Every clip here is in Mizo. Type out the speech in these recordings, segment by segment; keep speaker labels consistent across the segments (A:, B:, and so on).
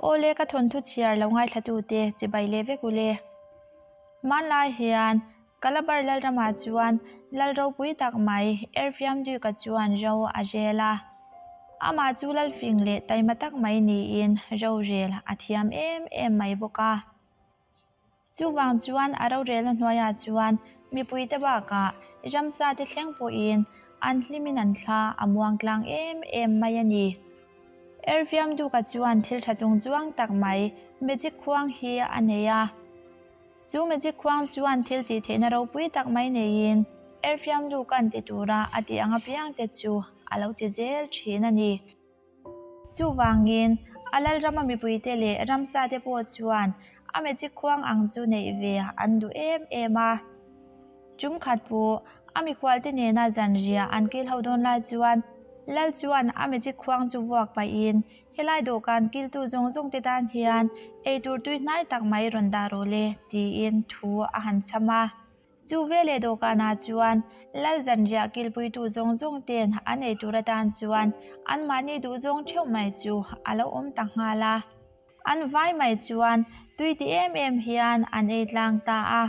A: Awle ka thawnthu chhiar lo ngaithlatute chibai leh vek ule. Hmanlai hian Calabar Lalramah chuan lal ropui tak mai Erfiamduika chuan ro a rel a. Amah chu lalfing leh taima tak mai niin rorel a thiam em em mai bawk a. Chuvang chuan a rorelna hnuaiah chuan mipuite bakah ramsa te thleng pawhin an hlimin an thla a muang tlang em em mai a ni. Erfiamduka chuan thil tha chung chuang tak mai magic khuang hi a nei a. Chu magic khuang chuan thil tih theihna ropui tak mai neiin Erfiamduka'n ti tura a tih ang apiangte chu a lo ti zel thin a ni. Chuvangin, a lalrama mipuite leh ramsate pawh chuan a magic khuang ang chu neih ve an duh em em a. Tum khat pawh a mikhualte nena zanriah an kil ho dawn lai chuan lal chuan a magic khuang chu vuak pahin helai dawhkan kiltu zawng zawng te tan hian eitur tui hnai tak mai rawn dah rawh le tiin thu a han chham a. Chu veleh dawhkanah chuan lal zanriah kilpuitu zawng zawng ten an ei tur atan chuan anmahni duhzawng theuh mai chu a lo awm ta nghal a. An vai mai chuan tui ti em em hian an ei tlang ta a.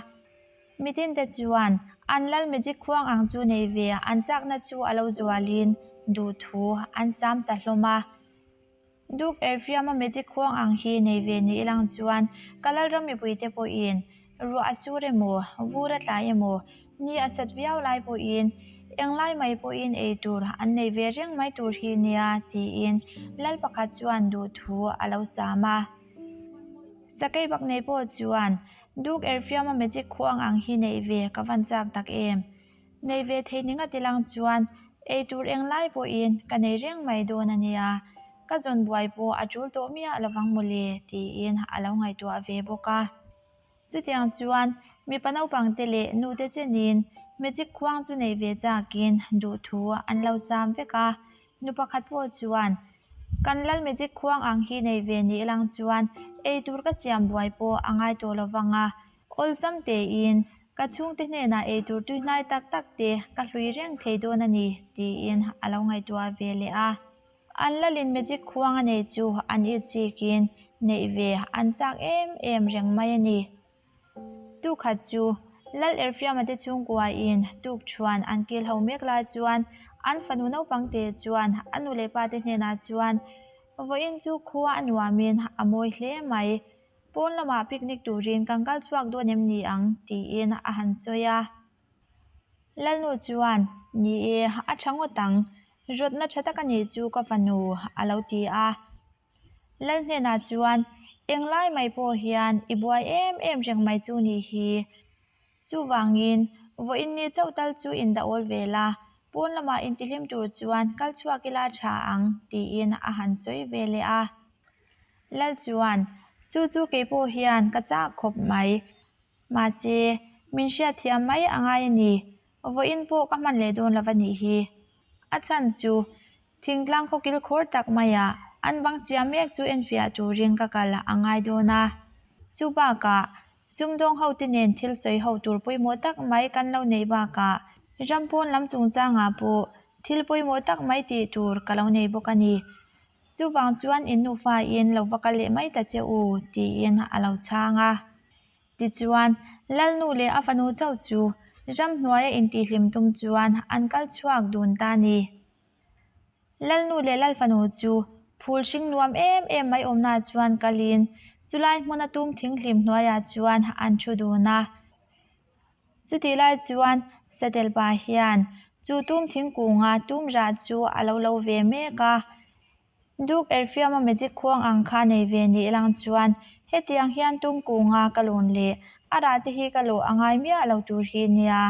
A: Mitinte chuan an lal magic khuang ang chu nei ve an chakna chu a lo zualin duhthu an sam ta hlawm a. Duk Erfiama magic khuang ang hi nei ve ni ilang chuan ka lalram mipuite pawhin ruah a sur emaw, vur a tlai emaw, ni a sat viau lai pawhin englai mai pawhin ei tur an nei ve reng mai tur hi nia tiin lal pakhat chuan duhthu a lo sam a. Sakei bak nei pawh chuan Duk Erfiama magic khuang ang hi neih ve ka van chak tak em? Nei ve thei ni ngat ilang chuan ei tur englai pawhin ka nei reng mai dawn a nia, ka zawn buai pawh a tul tawh miah lovang mawle tiin a lo ngaihtuah ve bawk a. Chutiang chuan mipa naupangte leh nute chenin magic khuang chu nei ve chakin duhthu an lo sam vek a, nu pakhat pawh chuan kan lal magic khuang ang hi nei ve ni ilang chuan ei tur ka siam buai pawh a ngai tawh lovang a, Awlsam tein, ka chhungte hnenah eitur tuihnai tak tak te ka hlui reng thei dawn a ni, tiin a lo ngaihtuah ve leh a. An lalin magic khuang a nei chu an itzikin neih ve an chak em em reng mai a ni. Tukhat chu Lal Erfiama te chhungkuain tukṭhuan an kil ho mek lai chuan an fanu naupang te chuan a nu leh pa te hnenah chuan, Vawiin chu khua a nuamin a mawi hle mai. Pawn lamah picnic turin kan kal chhuak dawn em ni ang? tiin a han sawi a. Lalnu chuan, Ni e, a tha ngawt ang. Rawtna tha tak a nih chu ka fanu, a lo ti a. Lal hnenah chuan, Englai mai pawh hian i buai em em reng mai chu nih hi. Chuvangin, vawiin ni chauh tal chu indah awl ve la, pawn lamah intihlim tur chuan kal chhuak ila tha ang, tiin a han sawi ve leh a. Lal chuan, Chu chu kei pawh hian ka chak khawp mai. Mahse, min hriatthiam mai a ngai a ni. Vawiin pawh ka hman leh dawn lo va nih hi. A chhan chu, thingtlang khawkil khawr tak maiah an bang siam mek chu enfiah turin ka kal a ngai dawn a. Chu bakah, sumdawng hote nen thil sawi ho tur pawimawh tak mai kan lo neih bakah ram pawn lam chungchangah pawh thil pawimawh tak mai tih tur ka lo nei bawk a ni. Chuvang chuan in nufa in lo va kal leh mai ta che u, tiin a lo chhang a. Tichuan, Lalnu leh a fanu chauh chu ramhnuaia intihhlim tum chuan an kal chhuak dun ta a ni. Lalnu leh Lalfanu chu phul hring nuam em em mai awmnaah chuan kalin chulai hmuna tum thinghlim hnuaiah chuan an thu dun a. Chutih lai chuan Satel pa hian chu tum thingkunga tum rah chu a lo lo ve mek a. Duk Erfiama magic khuang ang kha nei ve nih lang chuan hetiang hian tum kunga ka lawn leh a rah te hi ka lawh a ngai miah lo tur hi nia.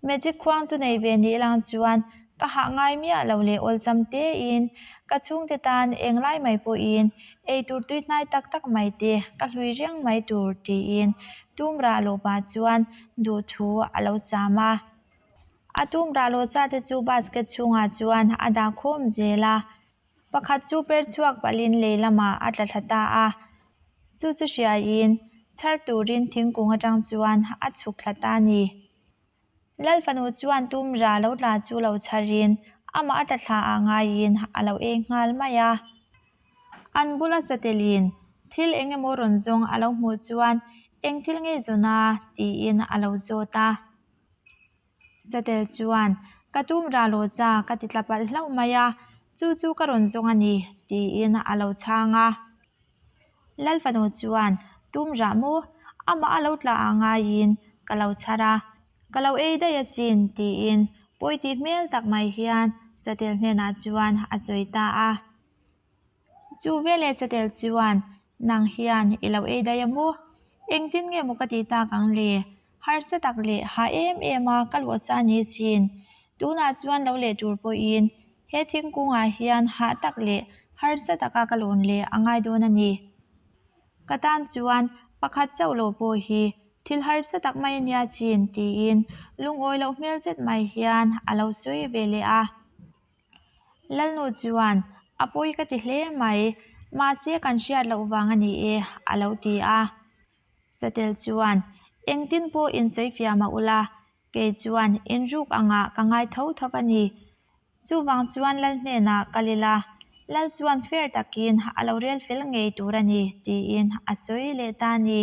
A: Magic khuang chu nei ve nih lang chuan ka hah ngai miah lo leh awlsam tein ka chhungte tan englai mai pawhin eitur tuihnai tak tak mai te ka hlui reng mai tur tiin tum rah lawh pah chuan duhthu a lo sam a. A tum rah lawh sa te chu basket chhungah chuan a dah khawm zel a, pakhat chu per chhuak palhin lei lamah a tla thla ta a, chu chu hriaiin chhar turin thingkung atang chuan a chhuk thla ta a ni. Lal fanu chuan tum ra lo tla chu lo chharin amah a tla thla ah ngaiin a lo eng nghal mai a. An bula satelin thil eng emaw rawn zawng a lo hmuh chuan eng thil nge zawn a tiin a lo zawt a. Satel chuan, Ka tum rah lo cha ka ti tla palh hlauh mai a, chu chu ka rawn zawng a ni tiin a lo chhang a. Lalfanu chuan, Tum rah maw? Amah a lo tla a ngaiin ka lo chhar a, ka lo ei daih asin tiin pawi tih hmel tak mai hian Satel hnenah chuan a sawi ta a. Chu veleh Satel chuan, Nang hian i lo ei daih a maw? Engtin nge maw ka tih tak ang le? Harsa tak leh ha em em a ka luahsa ni sin. Tunah chuan lo leh tur pawhin he thingkungah hian hah tak leh harsa taka ka lawn leh a ngai dawn a ni. Ka tan chuan pakhat chauh lo pawh hi thil harsa tak mai a nia sin tiin lungawi loh hmel zet mai hian a lo sawi ve leh a. Lalnu chuan, A pawi ka ti hle mai, mahse kan hriat loh vang a ni e, a lo ti a. Satel chuan, Engtin pawh insawi fiah mah ula, kei chuan inruk angah ka ngai tho tho a ni. Chuvang chuan Lal hnenah kal ila, Lal chuan fair takin a lo rel fel ngei tur a ni, tiin a sawi leh ta a ni.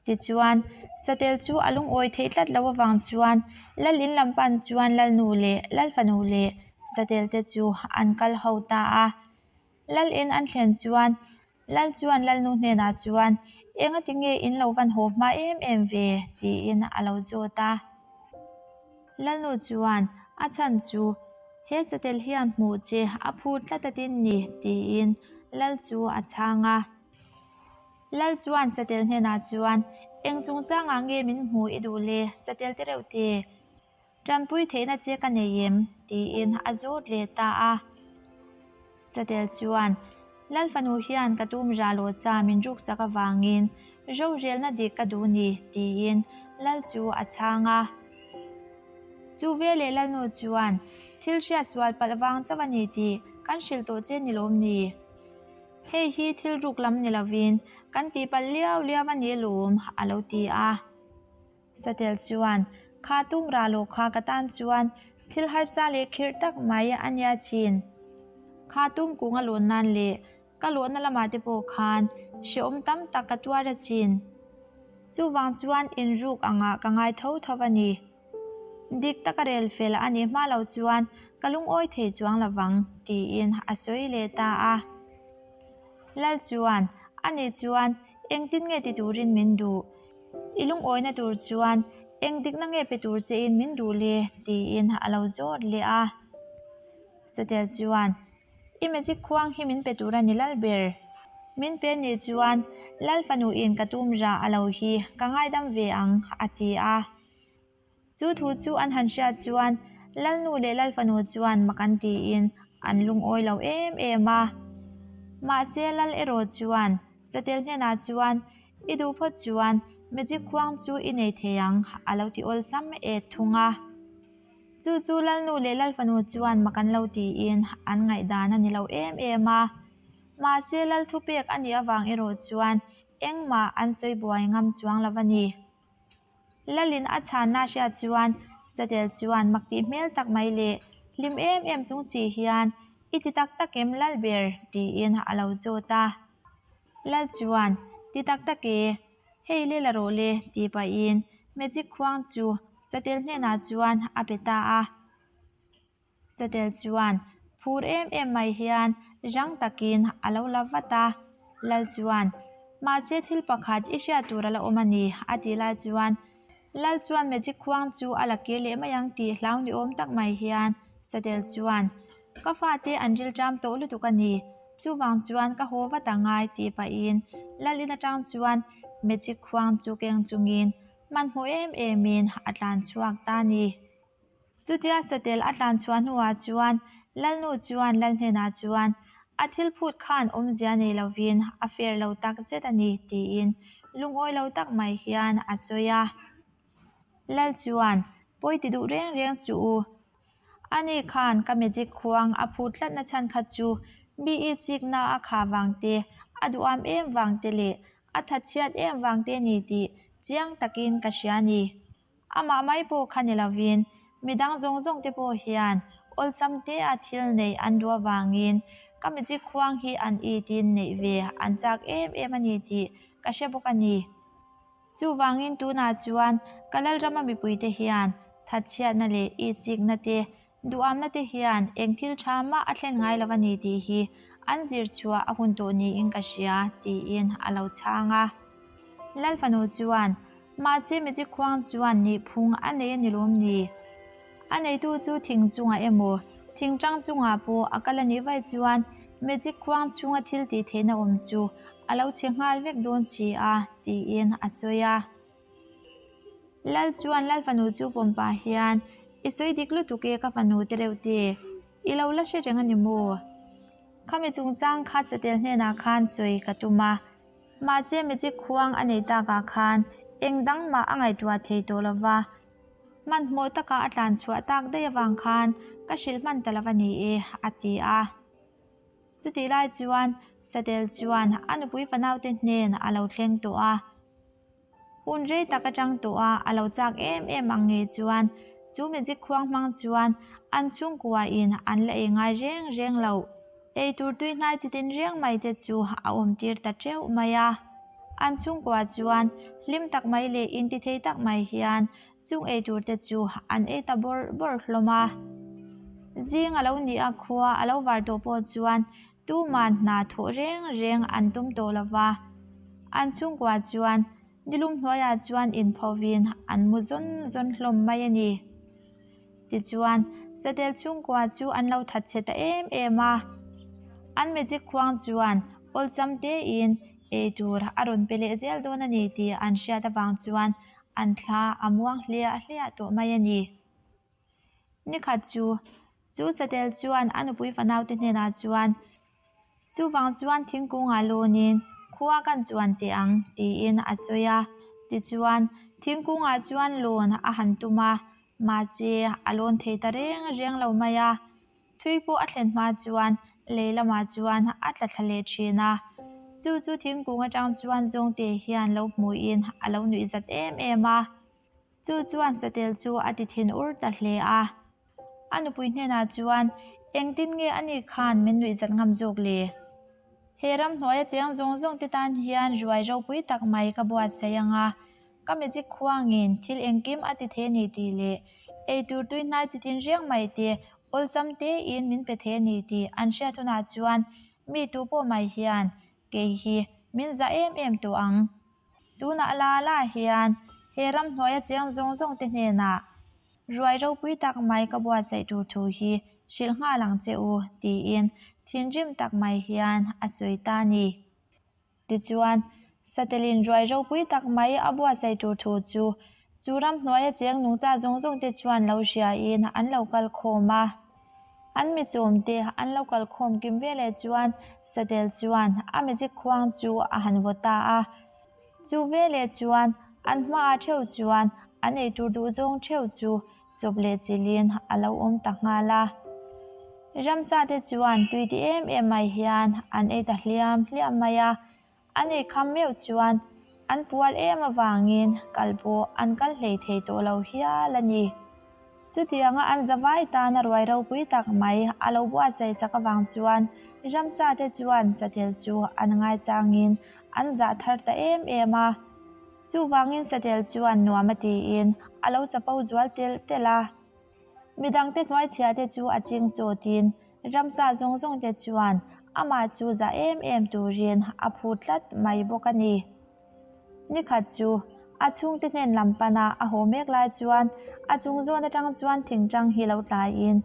A: Tichuan, Satel chu a lungawi theih tlat lo avang chuan Lal in lam pan chuan Lalnu leh Lalfanu leh Satel te chu an kal ho ta a. Lal in an thlen chuan Lal chuan Lalnu hnenah chuan, Engati nge in lo van haw hma em em ve? tiin a lo zawt a. Lalnu chuan, A chhan chu, he satel hian hmuh che a phut tlat a tin ni, tiin Lal chu a chhang a. Lal chuan satel hnenah chuan, Eng chungchangah nge min hmuh i duh le, satel te reuh te? Tanpui theihna che ka nei em? tiin a zawt leh ta a. Satel chuan, Lal fanu hian ka tum rah lo cha min ruksak avangin rorelna dik ka duh ni, tiin Lal chu a chhang a. Chu veleh Lalnu chuan, Thil hriat sual palh vang chauh a ni tih kan hrilh tawh che ni lawm ni? Hei hi thil ruk lam ni lovin kan tih palh liau liau a ni lawm, a lo ti a. Satel chuan, Kha tum rah loh kha ka tan chuan thil harsa leh khirh tak mai a nia chin. Kha tum kung a lawn nan leh ka lawhna lamah te pawh khan hrehawm tam tak ka tuar a chin. Chuvang chuan inruk angah ka ngai tho tho a ni. Dik taka rel fel a nih hma lo chuan ka lungawi thei chuang lovang, tiin a sawi leh ta a. Lal chuan, Ani chuan engtin nge ti turin min duh? I lungawina tur chuan eng dikna nge pe tur chein min duh le? tiin a lo zawt leh a. Satel chuan, I magic khuang hi min pe tur a ni lal ber. Min pe nih chuan Lal fanuin ka tum rah a lo hi ka ngaidam ve ang, a ti a. Chu thu chu an han hriat chuan Lalnu leh Lalfanu chuan mak an tiin an lungawi lo em em a. Mahse Lal erawh chuan Satel hnenah chuan I duh phawt chuan magic khuang chu i nei thei ang a lo ti awlsam et thung a. Chu chu Lalnu leh Lalfanu chuan mak an lo tiin an ngaihdan a ni lo em em a. Mahse Lal thupek a nih avang erawh chuan engmah an sawi buai ngam chuang lo a ni. Lalin a chhanna hriat chuan Satel chuan mak tih hmel tak mai leh hlim em em chung si hian, I ti tak tak em Lal ber? tiin a lo zawt a. Lal chuan, Ti tak tak e, hei le la rawh le tih pahin magic khuang chu Satel hnenah chuan a pe ta a. Satel chuan phur em em mai hian rang takin a lo la vat a, Lal chuan, Mahse thil pakhat i hriat tur a la awm a ni, a tih lai chuan Lal chuan magic khuang chu a la kir leh mai ang tih hlau ni awm tak mai hian Satel chuan, Ka fate an rilṭam tawh lutuk a ni, chuvang chuan ka haw vat angai tih pahin Lal in aṭang chuan magic khuang chu keng chungin hmanhmawh em emin a tlan chhuak ta a ni. Chutia satel a tlan chhuah hnuah chuan Lalnu chuan Lal hnenah chuan a thil phut khan awmzia nei lovin a fair lo tak zet a ni tiin lungawi lo tak mai hian a sawi a. Lal chuan, Pawi ti duh reng reng suh u. Ani khan ka magic khuang a phut tlatna chhan kha chu mi chikna a khah vang te, a duham em vang te leh a thatchhiat em vang te ni tih chiang takin ka hria a ni. Amah mai pawh kha ni lovin midang zawng zawng te pawh hian awlsam te a thil neih an duh avangin Ka magic khuang hi an itin neih ve an chak em em a ni tih ka hre bawk a ni. Chuvangin tunah chuan ka Lalrama mipuite hian thatchhiatna leh itsikna te, duhamna te hian eng thil tha mah a thlen ngai lo a ni tih hi an zir chhuah a hun tawh niin ka hria, tiin a lo chhang a. Lal fanu chuan, Mahse magic khuang chuan nihphung a nei a ni lawm ni? A neitu chu thing chungah emaw, thing tang chungah pawh a kal a nih vaih chuan magic khuang chhunga thil tih theihna awm chu a lo chhe nghal vek dawn si a, tiin a sawi a. Lal chuan Lal fanu chu pawm pah hian, I sawi dik lutuk e ka fanu te reuh te, i lo la hre reng a ni maw? Khami chungchang kha satel hnenah khan sawi ka tum a, mahse magic khuang a nei takah khan eng dang mah a ngaihtuah thei tawh lo va. Hmanhmawh taka a tlan chhuah tak daih avang khan ka hrilh hman ta lo a ni e, a ti a. Chutih lai chuan Satel chuan a nupui fanaute hnen a lo thleng tawh a. Hun rei tak atang tawh a a lo chak em em ang nge chuan chu magic khuang hmang chuan an chhungkua in an la ei ngai reng reng loh. Ei tur tui hnai chi tin reng mai te chu a awm tir ta teuh mai a. An chhungkua chuan hlim tak mai leh intithei tak mai hian Chung ei tur te chu an ei ta bawrh bawrh hlawm a. Zing a lo nih a khua a lo var tawh pawh chuan tuman hna thawh reng reng an tum tawh lo va. An chhungkua chuan nilum hnuaiah chuan inphovin an mu zawn zawn hlawm mai a ni. Tichuan, Satel chhungkua chu an lo that chhe ta em em a. An magic khuang chuan awlsam tein ei tur a rawn pe leh zel dawn a ni tih an hriat avang chuan An thla a muang hliah hliah tawh mai a ni. Nikhat chu, chu satel chuan a nupui fanaute hnenah chuan, Chuvang chuan thingkungah lawnin khua kan chuan teh ang, tiin a sawi a. Tichuan, thingkungah chuan lawn a han tum a, mahse a lawn thei ta reng reng lo mai a. Thui pawh a thlen hma chuan lei lamah chuan a tla thla leh thin a, chu chu thingkung atang chuan zawngte hian lo hmuhin a lo nuih zat em em a. Chu chuan satel chu a ti thin ur ta hle a. A nupui hnenah chuan, Engtin nge ani khan min nuih zat ngam zawk le? He ramhnuaia cheng zawng zawng te tan hian ruai ropui tak mai ka buatsaih ang a, Ka magic khuangin thil engkim a ti thei a ni tih leh eitur tui hnai chi tin riang mai te awlsam tein min pe thei a ni tih an hriat hunah chuan mi tu pawh mai hian kei hi min zah em em tawh ang. Tunah la la hian he ramhnuaia cheng zawng zawng te hnenah ruai ropui tak mai ka buatsaih tur thu hi hrilh nghal ang che u tiin thinrim tak mai hian a sawi ta a ni. Tichuan, Satelin ruai ropui tak mai a buatsaih tur thu chu chu ramhnuaia cheng nungcha zawng zawng te chuan lo hriain an lo kal khawm a. An misawmte an lo kal khawm kim veleh chuan Satel chuan a magic khuang chu a han vaw ta a. Chu veleh chuan an hmaah theuh chuan an eitur duh zawng theuh chu chawp leh chilhin a lo awm ta nghal a. Ramsa te chuan tui ti em em mai hian an ei ta hliam hliam mai a, an ei kham meuh chuan an puar em avangin kal pawh an kal hlei thei tawh lo hial a ni. Chutianga an zavai tana ruai ropui tak mai a lo buatsaih sak avang chuan ramsa te chuan satel chu an ngaichangin an zah thar ta em em a. Chuvangin satel chuan nuam a tiin a lo chapo zual telh telh a. Midangte hnuaichhiahte chu a ching chawtin ramsa zawng zawngte chuan amah chu za em em turin a phu tlat mai bawk a ni. Nikhat chu a chhungte hnen lam pana a haw mek lai chuan a chung zawn atang chuan thingtang hi lo tlaiin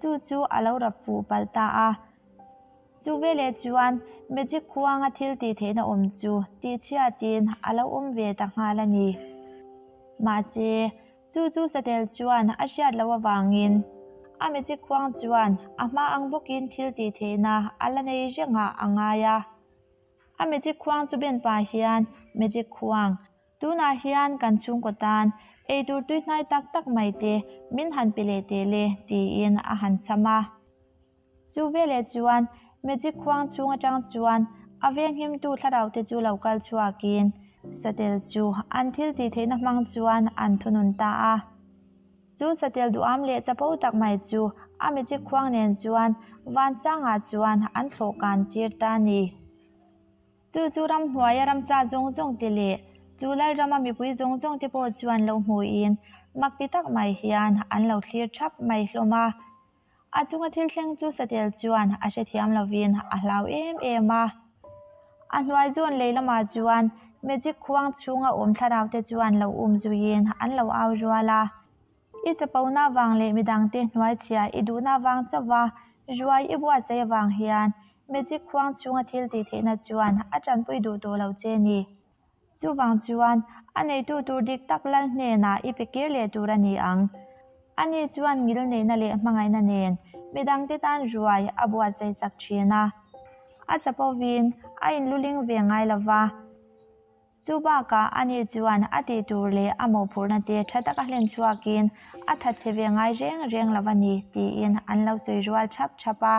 A: chu chu a lo rap fuh palh ta a. Chu veleh chuan magic khuanga thil tih theihna awm chu tihchhiatin a lo awm ve ta nghal a ni. Mahse, chu chu satel chuan a hriat loh avangin a magic khuang chuan a hma ang bawkin thil tih theihna a la nei rengah a ngai a. A magic khuang chu ben pah hian magic khuang Tunah hian kan chhungkaw tan eitur tui hnai tak tak mai te min han pe leh teh le tiin a han cham a. Chu veleh chuan magic khuang chhung atang chuan a venghimtu thlarau te chu lo kal chhuakin satel chu an thil tih theihna hmang chuan an thunun ta a. Chu satel duham leh chapo tak mai chu A magic khuang nen chuan Vansangah chuan an thlawh kan tir ta a ni. Chu chu ramhnuaia ramsa zawng zawng te leh chu lalrama mipui zawng zawng te pawh chuan lo hmuin mak ti tak mai hian an lo thlir thap mai hlawm a. A chunga thil thleng chu satel chuan a hrethiam lovin a hlau em em a. A hnuai zawn lei lamah chuan magic khuang chhunga awm thlarau te chuan lo um zuiin an lo au rual a. I chapona vang leh midangte hnuaichhia i duhna vang chauha ruai i buatsaih avang hian magic khuang chhunga thil tih theihna chuan a tanpui duh tawh lo che ni. Chuvang chuan a neitu tur dik tak lal hnenah i pe kir leh tur a ni ang. Ani chuan ngil neihna leh hmangaihna nen midangte tan ruai a buatsaih sak thin a. A chapovin a inluling ve ngai lova. Chu bakah ani chuan a tih tur leh a mawhphurhna te tha taka hlen chhuakin a thatchhe ve ngai reng reng lo a ni tiin an lo sawi rual thap thap a.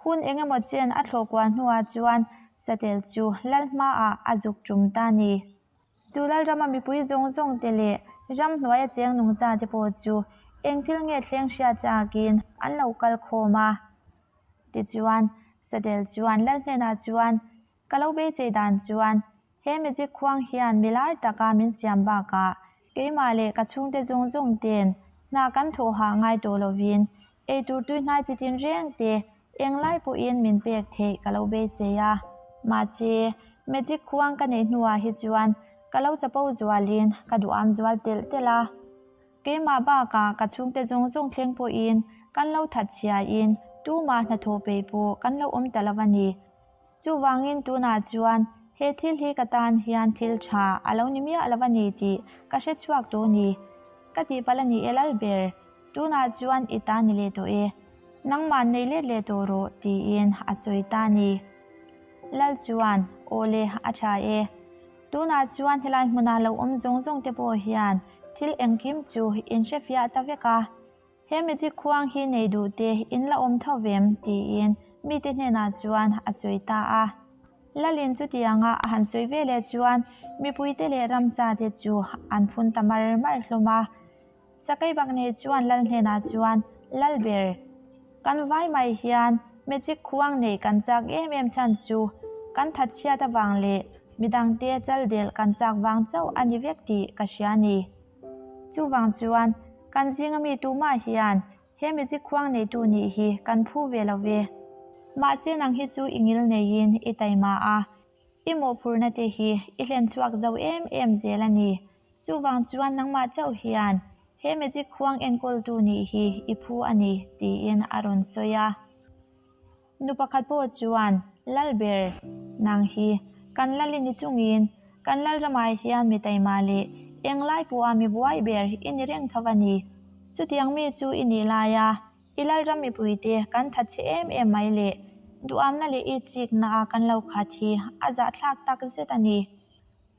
A: Hun eng emaw chen a thlawh kual hnuah chuan satel chu lal hmaah a zuk tum ta a ni. Chu lalrama mipui zawng zawng te leh ramhnuaia cheng nungcha te pawh chu eng thil nge thleng hria chakin an lo kal khawm a. Tichuan, satel chuan lal hnenah chuan Ka lo beisei dan chuan he magic khuang hian mi lar taka min siam bakah keimah leh ka chhungte zawng zawng ten hna kan thawh hah ngai tawh lovin eitur tui hnai chi tin reng te englai pawhin min pek theih ka lo beisei a. Mahse, magic khuang ka neih hnuah hi chuan ka lo chapo zualin ka duham zual telh telh a. Keimah bakah ka chhungte zawng zawng thleng pawhin kan lo thatchhiain tumah hnathawh peih pawh kan lo awm ta lo a ni. Chuvangin tunah chuan he thil hi ka tan hian thil tha a lo ni miah lo a ni tih ka hre chhuak tawh ni. Ka tihpalh a ni e lal ber, tunah chuan i ta ni leh tawh e. Nangmah nei let leh tawh rawh tiin a sawi ta ni. Lal chuan, Aw le, a tha e. Tunah chuan helai hmuna lo awm zawng zawng te pawh hian thil engkim chu in hrefiah ta vek a. He magic khuang hi nei duh te in la awm tho vem? tiin mite hnenah chuan a sawi ta a. Lalin chutianga a han sawi ve leh chuan mipuite leh ramsa te chu an phun ta mar mar hlawm a. Sakei bak nei chuan lal hnenah chuan, Lal ber, kan vai mai hian magic khuang neih kan chak em em chhan chu kan thatchhiat avang leh midangte chaldelh kan chak vang chauh a ni vek tih ka hria a ni. Chuvang chuan kan zinga mi tumah hian he magic khuang neitu nih hi kan phu ve lo ve. Mahse nang hi chu i ngil neiin i taima a, i mawhphurhna te hi i hlen chhuak zo em em zel a ni. Chuvang chuan nangmah chauh hian he magic khuang enkawltu nih hi i phu a ni, tiin a rawn sawi a. Nu pakhat pawh chuan, Lalber, nang hi kan lal i ni chungin kan lalramah hian mi taima leh englai pawha mi buai ber i ni reng tho a ni. Chutiang mi chu i nih laia i lalram mipuite kan thatchhe em em mai leh duhamna leh itsikna-a kan lo khat hi a zahthlak tak zet a ni.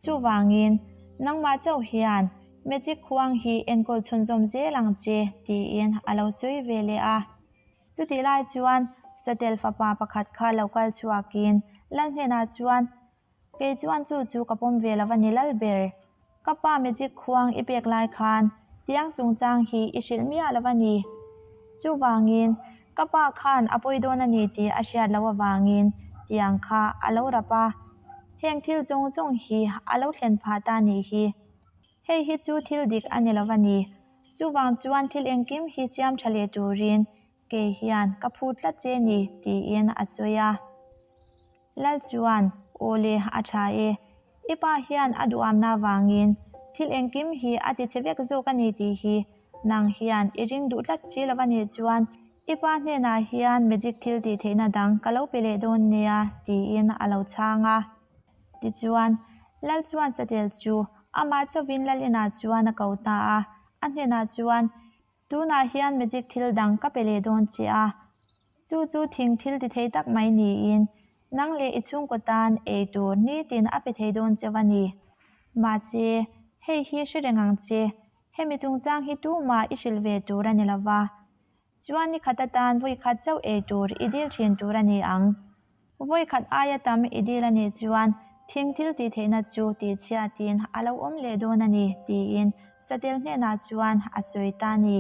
A: Chuvangin, nangmah chauh hian magic khuang hi enkawl chhunzawm zel ang che, tiin a lo sawi ve leh a. Chutih lai chuan Satel fapa pakhat kha lo kal chhuakin Lal hnenah chuan, Kei chuan chu chu ka pawm ve lo a ni lal ber. Ka pa magic khuang i pek lai khan tiang chungchang hi i hrilh miah lo a ni. Chuvangin ka pa khan a pawi dawn a ni tih a hriat loh avangin tiang kha a lo rap a. Heng thil zawng zawng hi a lo thlen phah ta nih hi. Hei hi chu thil dik a ni lo a ni. Chuvang chuan thil engkim hi siam tha leh turin kei hian ka phut tlat che ni, tiin a sawi a. Lal chuan, Aw le, a tha e. I pa hian a duhamna avangin thil engkim hi a ti che vek zawk a ni tih hi nang hian i ring duh tlat si lo a nih chuan i pa hnenah hian magic thil tih theihna dang ka lo pe leh dawn nia, tiin a lo chhang a. Tichuan, Lal chuan satel chu amah chauhin Lal inah chuan a ko ta a, a hnenah chuan, Tunah hian magic thil dang ka pe leh dawn che a, chu chu thing thil ti thei tak mai niin nang leh i chhungkaw tan ei tur nitin a pe thei dawn cheu a ni. Mahse, hei hi hre reng ang che, hemi chungchang hi tumah i hrilh ve tur a ni lo va. Chuan ni khat atan vawi khat chauh ei tur i dil thin tur a ni ang. Vawi khat aia tam i dil a nih chuan thing thil tih theihna chu tih chhiatin a lo awm leh dawn a ni, tiin Satel hnenah chuan a sawi ta a ni.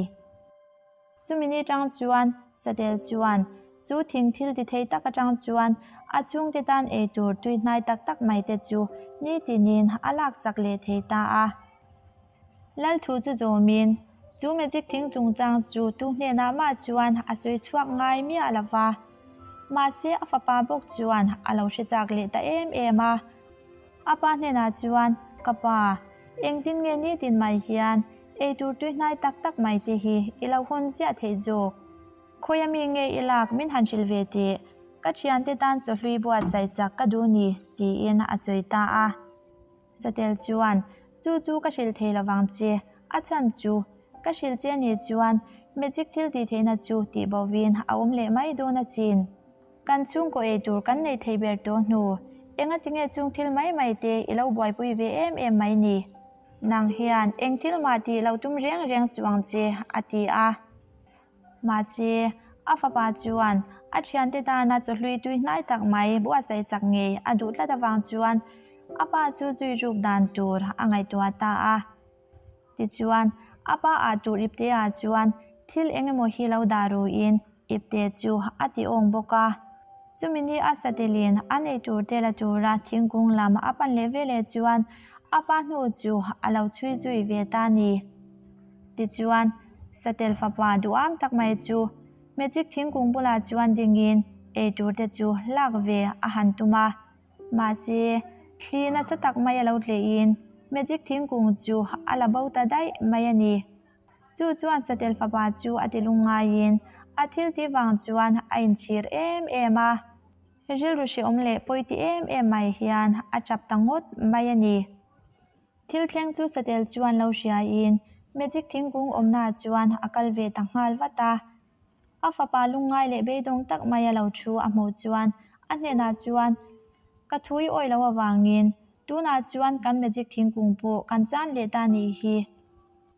A: Chumi ni tang chuan Satel chuan chu thing thil ti thei tak atang chuan a chhungte tan ei tur tui hnai tak tak mai te chu nitinin a laksak leh thei ta a. Lal thu chu zawmin chu magic thing chungchang chu tu hnenah mah chuan a sawi chhuak ngai miah lo va. Mahse a fapa bawk chuan a lo hre chak leh ta em em a. A pa hnenah chuan, Ka pa, engtin nge nitin mai hian eitur tui hnai tak tak mai te hi i lo hawn ziah theih zawk? Khawi ami nge i lak min han hrilh ve teh, ka thiante tan chawhlui buatsaih chak ka duh ni, tiin a sawi ta a. Satel chuan, Chu chu ka hrilh thei lovang che, a chhan chu, ka hrilh che nih chuan magic thil tih theihna chu tih bovin a awm leh mai dawn asin. Kan chhungkaw ei tur kan neih thei ber tawh hnu, engatinge chung thil mai mai te i lo buaipui ve em em mai ni? Nang hian eng thil mah tih lo tum reng reng suh ang che, a ti a. Mahse, a fapa chuan a thiante tana chawhlui tui hnai tak mai buatsaih sak ngei a duh tlat avang chuan a pa chu zui ruk dan tur a ngaihtuah ta a. Tichuan, a pa ah tur ipte ah chuan thil eng emaw hi lo dah ruin ipte chu a ti awng bawk a. Chumi ni a satelin a nei tur te la tura thingkung lam a pan leh veleh chuan a pa hnu chu a lo chhui zui ve ta ni. Tichuan, satel fapa duham tak mai chu magic thingkung bulah chuan dingin ei tur te chu lak ve a han tum a. Mahse, thli nasa tak mai a lo tleihin magic thingkung chu a la bo ta daih mai a ni. Chu chuan satel fapa chu a ti lungngaiin a thil tih vang chuan a inchhir em em a. Rilru hrehawm leh pawi ti em em mai hian a tap ta ngawt mai a ni. Thil thleng chu satel chuan lo hriaiin magic thingkung awmnaah chuan a kal ve ta nghal vat a. A fapa lungngai leh beidawng tak mai a lo thu a hmuh chuan a hnenah chuan, Ka thu i awih loh avangin tunah chuan kan magic thingkung pawh kan chan leh ta nih hi.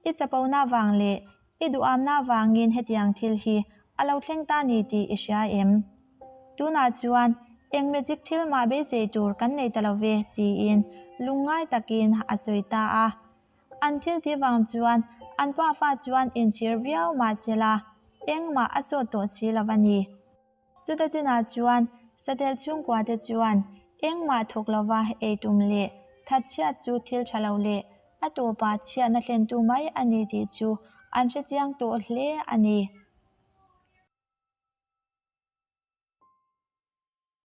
A: I chapona vang leh i duhamna vangin hetiang thil hi a lo thleng ta ni tih i hria em? Tunah chuan eng magic thil mah beisei tur kan nei ta lo ve tiin lungngai takin a sawi ta a. An thil tih vang chuan an pafa chuan inchhir viau mahsela engmah a sawt tawh si lo a ni. Chuta chinah chuan satel chhungkua te chuan engmah thawk lova ei tum leh thatchhiat chu thil tha lo leh a tawpa chhiatna thlentu mai a ni tih chu an hrechiang tawh hle a ni.